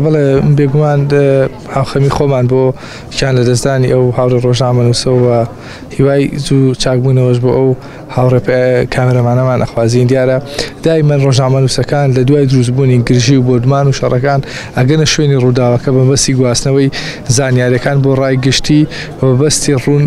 بەڵێ بێگومان هاوخەمی خۆمان بۆ گیان لەدەستدانی ئەو هاوڕێ ڕۆژنامەنووسە و هیوای زوو چاکبوونەوەش بۆ ئەو هاوڕێ کامێرەمانەمان ئەخوازین. دیارە دایمەن ڕۆژنامەنووسەکان لە دوای دروستبوونی گرژی و بۆردمان و شەڕەکان ئەگەنە شوێنی ڕووداوەکە بە مەبەستی گواستنەوەی زانیاریەکان بۆ ڕای گشتی و مەبەستی ڕوون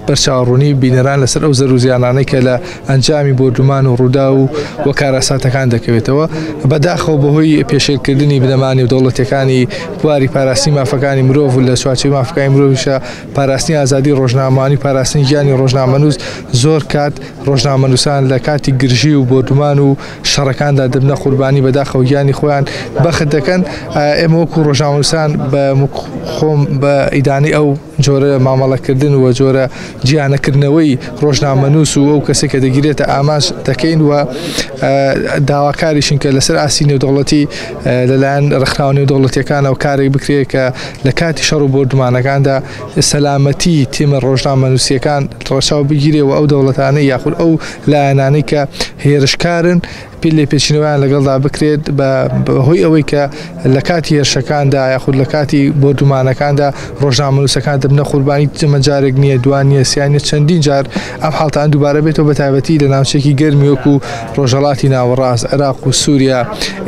بەرچاوڕوونی بینەران لەسەر ئەو زەرر و زیانانەی کە لە ئەنجامی بۆردومان و ڕووداو و کارەساتەکان دەکەوێتەوە. بەداخەوە بەهۆی پێشێلکردنی بنەما نێودەوڵەتیەکانی بواری پاراستنی مافەکانی مرۆڤ و لە چوارچێوەی مافەکانی مرۆڤیشا پاراستنی ئازادی ڕۆژنامەوانی پاراستنی گیانی ڕۆژنامەنووس زۆر کات ڕۆژنامەنووسان لە کاتی گرژی و بۆردومان و شەڕەکاندا دەبنە قوربانی بەداخەوە گیانی خۆیان بەخت دەکەن. ئێمە وەکو ڕۆژنامەنووسان بە خۆم بە ئیدانەی ئەو جۆرە مامەڵەکردن و جۆرە جیانەکردنەوەی ڕۆژنامەنووس و ئەو کەسێک کە دەگیرێتە ئامانج دەکەین و داواکاریشین کە لەسەر ئاستی نێودەوڵەتی لەلایەن ڕێکخراوە نێودەوڵەتیەکانەوە کارێک بکرێت کە لە کاتی شەڕ و بۆردومانەکاندا سەلامەتی تیمە ڕۆژنامەنووسیەکان ڕەچاو بگیرێ و ئەو دەوڵەتانەی یاخود ئەو لایەنانەی کە هێرشکارن پێ لێپێچینەوەیان لەگەڵدا بکرێت بە هۆی ئەوەی کە لە کاتی هێرشەکاندا یاخود لە کاتی بۆردومانەکاندا ڕۆژنامەنووسەکان دەبنە قوربانی ئەمە جارێک نییە دوان نییە سیان نییە چەندین جار ئەم حاڵتان دووبارە بێتەوە بە تایبەتی لە ناوچێکی گەرمی وەکو ڕۆژهەڵاتی ناوەڕاست عێراق و سووریا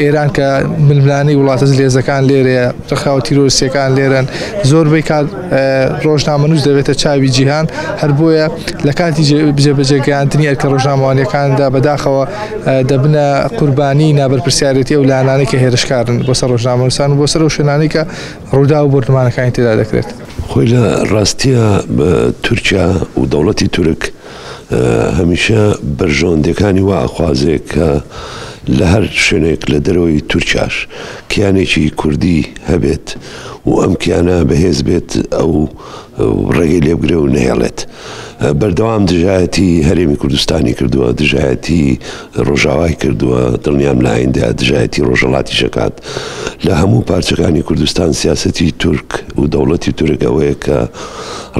ئێران کە ململانێی وڵاتە زلهێزەکان لێرەیە ڕێکخراوە تیرۆریستیەکان لێرەن زۆربەی کات ڕۆژنامەنووس دەبێتە چاوی جیهان هەر بۆیە لە کاتی جێبەجێگەیاندنی ئەرکە ڕۆژنامەوانیەکاندا بەداخەوە دەبنە قوربانی نابەرپرسیارێتی ئەو لایەنانەی کە هێرشکارن بۆ سەر ڕۆژنامەنووسان و بۆ سەر ئەو شوێنانەی کە ڕووداو و بۆردومانەکانی تێدا دەکرێت. خۆی لە ڕاستیا تورکیا و دەوڵەتی تورک هەمیشە بەرژەوەندیەکانی وا ئەخوازێ کە لە هەر شوێنێک لە دەرەوەی تورکیاش کیانێکی کوردی هەبێت و ئەم کیانە بەهێز بێت ئەو ڕێگەی لێبگرێ و نەهێڵێت. بەردەوام دژایەتی هەرێمی کوردستانی کردووە، دژایەتی ڕۆژاوای کردووە، دڵنیام لە ئایندەیا دژایەتی ڕۆژهەڵاتیش ئەکات. لە هەموو پارچەکانی کوردستان سیاسەتی تورک و دەوڵەتی تورک ئەوەیە کە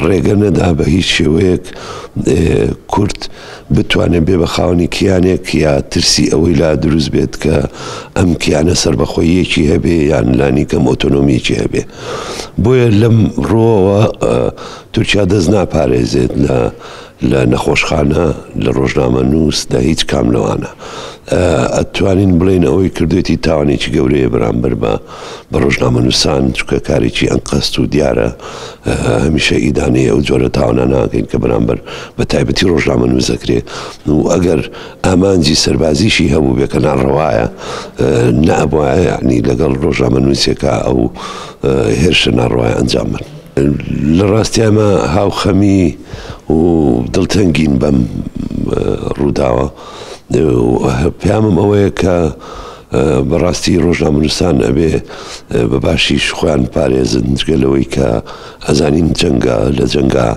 ڕێگە نەدا بە هیچ شێوەیەک کورد بتوانێت بێ بە خاوەنی کیانێک یا ترسی ئەوەی لا دروست بێت کە ئەم کیانە سەربەخۆییەکی هەبێ یان لانیکەم ئۆتۆنۆمیەکی هەبێ. بۆیە لەم ڕووەوە تورکیا دەست ناپارێزێت لە لە نەخۆشخانە، لە ڕۆژنامەنووس، لە هیچ کام لەوانە. ئەتوانین بڵێین ئەوەی کردوێتی تاوانێکی گەورەیە بەرامبەر بە بە ڕۆژنامەنووسان، چونکە کارێکی ئەنقەست و دیارە هەمیشە ئیدانەی ئەو جۆرە تاوانانە ئەکەین کە بەرامبەر بە تایبەتی ڕۆژنامەنووس دەکرێ و ئەگەر ئامانجی سەربازیشی هەبووبێ کە ناڕەوایە نەئەبوایە یەعنی لەگەڵ ڕۆژنامەنووسێکا ئەو هێرشە ناڕەوایە ئەنجام بەن. لە ڕاستیا ئێمە هاوخەمی و دڵتەنگین بەم ڕووداوە. پەیامم ئەوەیە کە بەڕاستی ڕۆژنامەنووسان ئەبێ بە باشیش خۆیان بپارێزن، جگە لەوەی کە ئەزانین جەنگە، لە جەنگا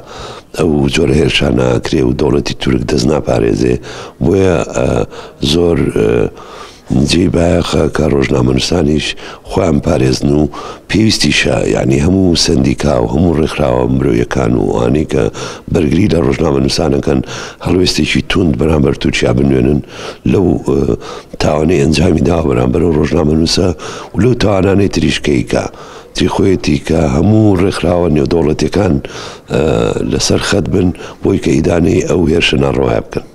ئەو جۆرە هێرشانە ئەکرێ و دەوڵەتی تورک دەست ناپارێزێ، بۆیە زۆر جێی بایەخە کە ڕۆژنامەنووسانیش خۆیان بپارێزن و پێویستیشە یانی هەموو سەندیکا و هەموو ڕێکخراوە مرۆیەکان و ئەوانەی کە بەرگری لە ڕۆژنامەنووسان ئەکەن هەڵوێستێکی توند بەرامبەر تورکیا بنوێنن لەو تاوانەی ئەنجامی داوە بەرامبەر ئەو ڕۆژنامەنووسە و لەو تاوانانەی تریش کە ئیکا جێی خۆیەتی کە هەموو ڕێکخراوە نێودەوڵەتیەکان لەسەر خەت بن بۆی کە ئیدانەی ئەو هێرشە ناڕەوایە بکەن.